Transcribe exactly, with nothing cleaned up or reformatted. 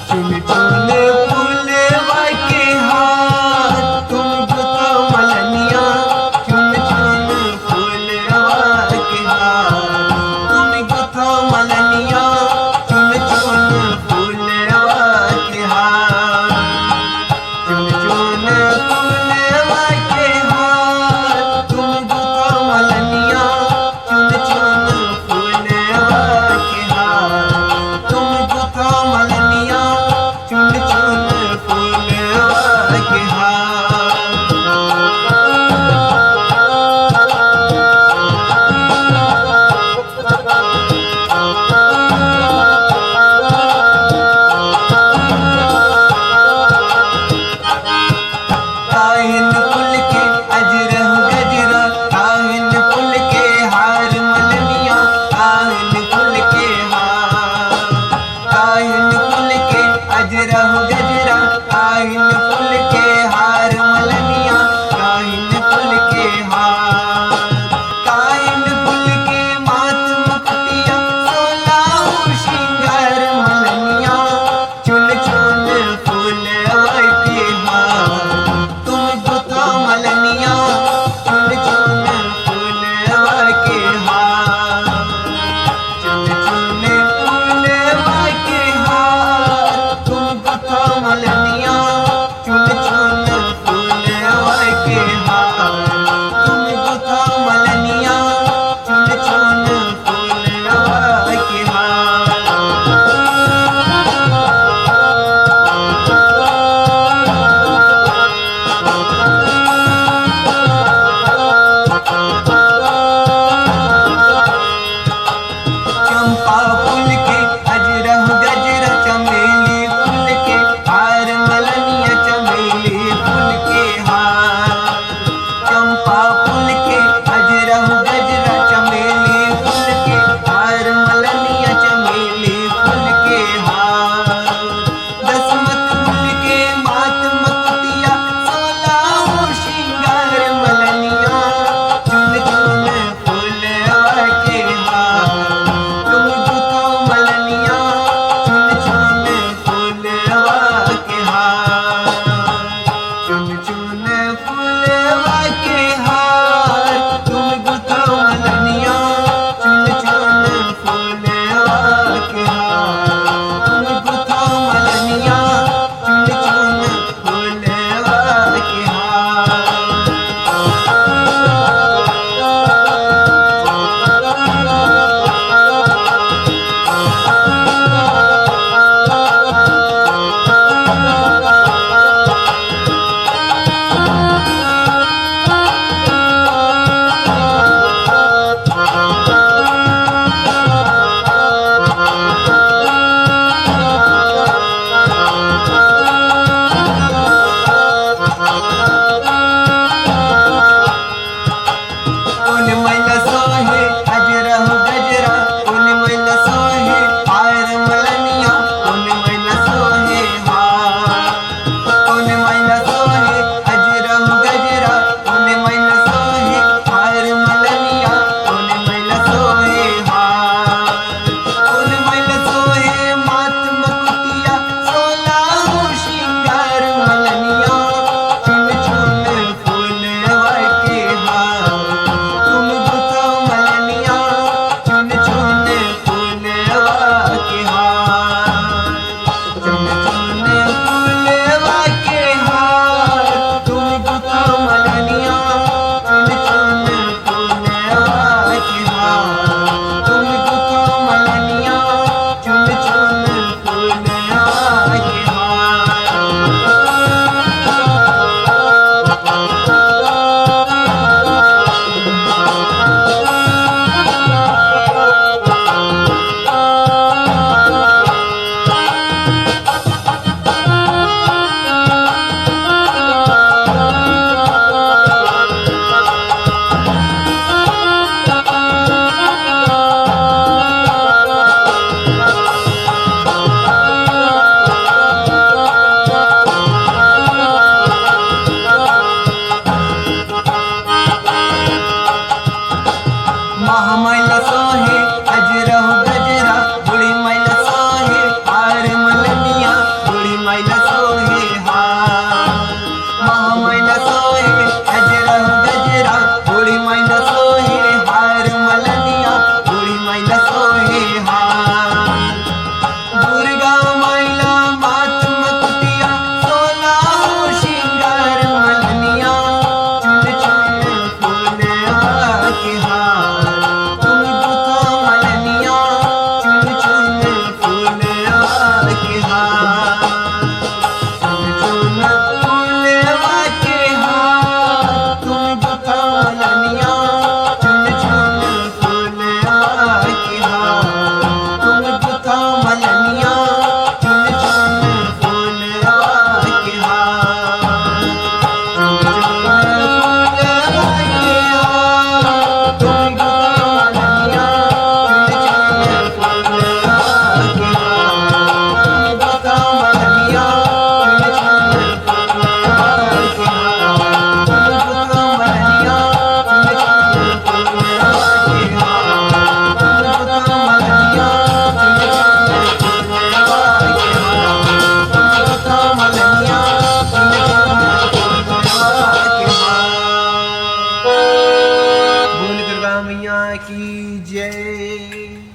चुन चुन फूलवा के हार, तुम गुथो मलनिया। चुन चुन फूलवा के हार, तुम गुथो मलनिया। चुन चुन फूलवा के हार, चुन चुन फूलवा के हार, तुम गुथो मलनिया। चुन चुन फूलवा के हार, तुम गुथो मलनिया। चुन चुन फूलवा के हार। काहिन फूल के अजरह गजरा, काहिन फूल के हार मलनिया, काहिन फूल के हार, काहिन फूल के अजरह गजरा, काहिन फूल के हार मलनिया, काहिन फूल के हार, काहिन फूल के माथ मुकुटिया, सोलह श्रृंगार मलनिया। चुन चुन फूलवा के हार, तुम की जय।